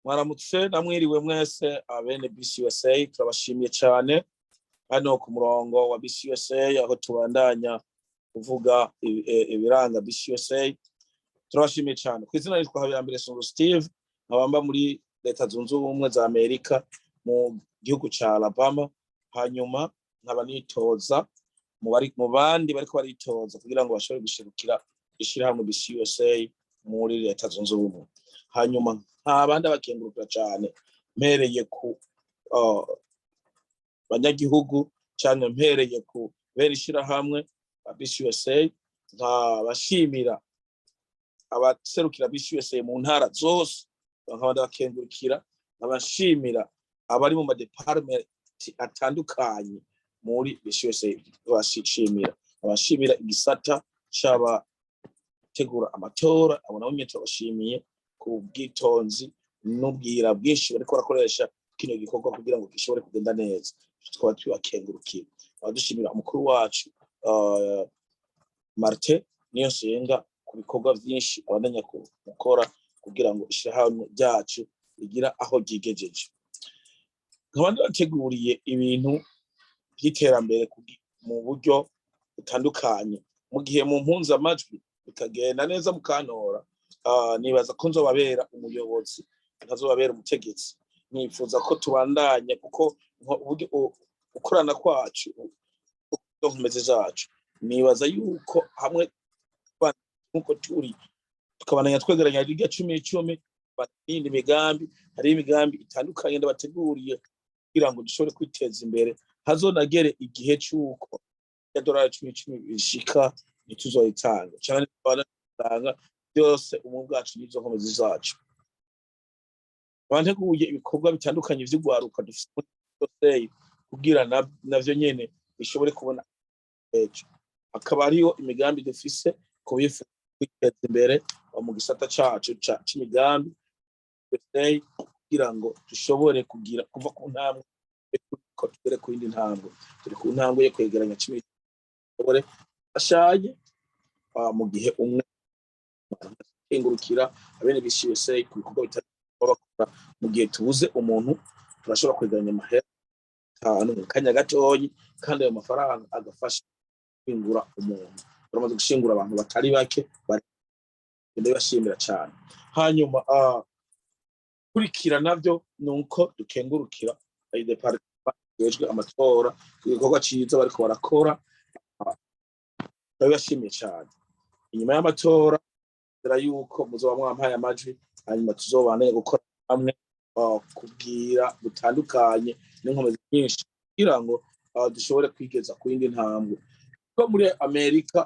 Mwaramutse namwiriwe mwese abene BCUSA. Turabashimiye cyane hano ku murongo wa BCUSA, aho tubandanya kuvuga ibiranga BCUSA. Turabashimiye cyane. Ku izina nitwa Habiyambere Sunzu Steve, nkabamba muri Leta Zunze Ubumwe za Amerika, mu gihugu ca Alabama. Hanyuma nkaba nitoza mu bandi bariko baritoza kugira ngo bashobore gushirukira ishirahamwe BCUSA muri Leta Zunze Ubumwe. Hanyuma nkabandi abakengurukira cyane, mpereye ku banyagihugu cyane, mpereye ku bene ishirahamwe ba BCUSA, nkabashimira abaserukira BCUSA mu ntara zose, nkaba ndabakengurukira, nkabashimira abari mu ma department atandukanye muri BCUSA, bashimira, abashimira igisata c'abategura amatora. Abo nabo nyene turabashimiye ku bwitonzi n'ubwira bwinshi bariko barakoresha kino gikorwa kugira ngo gishobore kugenda neza. Tukaba tubakengurukiye. Abadushimira umukuru wacu Martin Niyonsenga ku bikorwa vyinshi abandanya gukora kugira ngo ishirahamwe ryacu rigira aho ryigejeje. Nkaba ndabateguriye ibintu vy'iterambere mu buryo butandukanye mu gihe mu mpuzamajwi bikagenda neza mukantora. Nibaza ko nzobabera umuyobozi, ntazobabera umutegetsi. Nifuza ko tubandanya, kuko uburyo gukorana kwacu, nkomezi zacu, nibaza yuko hamwe nkuko turi tukabandanya twegeranya rirya cumi icumi n'iyindi migambi. Hariho imigambi itandukanye ndabateguriye kugira ngo dushobore kwiteza imbere, hazonagere igihe c'uko ya dolari cumi icumi bishika ntituzoyitanga canke tanga byose ubumwe bwacu n'izo nkomezi zacu. Banteguye ibikorwa bitandukanye vy'ugwaruka dufise muri USA kugira navyo nyene bishobore kubona ejo. Hakaba hariho imigambi dufise ku bifuza kwiteza imbere mu gisata cacu c'imigambi USA, kugira ngo dushobore kugira kuva ku ntambwe ko tugere ku yindi ntambwe. Turi ku ntambwe yo kwegeranya cumi dushobore ashaye mu gihe umwe kengurukira abene BCUSA ku bikorwa bitandukanye bakora. Mu gihe tubuze umuntu, turashobora kwegeranya amahera atanu mu kanya gatoyi, kandi ayo mafaranga agafasha gushingura umuntu. Turamaze gushingura abantu batari bake, ndabibashimira cyane. Hanyuma kurikira navyo nuko dukengurukira département ijejwe amatora ku gikorwa ciza bariko barakora. Ndabibashimiye cyane. Inyuma y'amatora nizera yuko muzoba mwampaye amajwi, hanyuma tuzobandanye gukora hamwe kubwira butandukanye n'inkomezi nyinshi kugira ngo dushobore kwigeza ku yindi ntambwe. Ko muri Amerika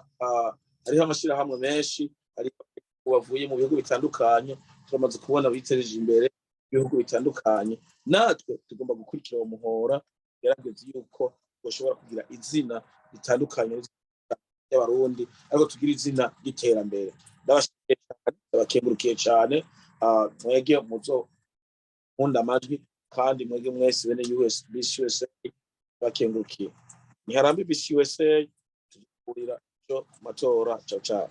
hariho amashirahamwe menshi, hariho bavuye mu bihugu bitandukanye, turamaze kubona bitereje imbere ibihugu bitandukanye. Natwe tugomba gukurikira uwo muhora, gerageza yuko bashobora kugira izina ritandukanye ry'Abarundi, ariko tugira izina ry'iterambere. Ndabashimiye cyane, ndabakengurukiye cyane. Mwege muzo nkunda amajwi, kandi mwege mwese bene US BCUSA, bakengurukiye. Niharambe BCUSA. Tuzahurira ejo ku matora. Ciao ciao.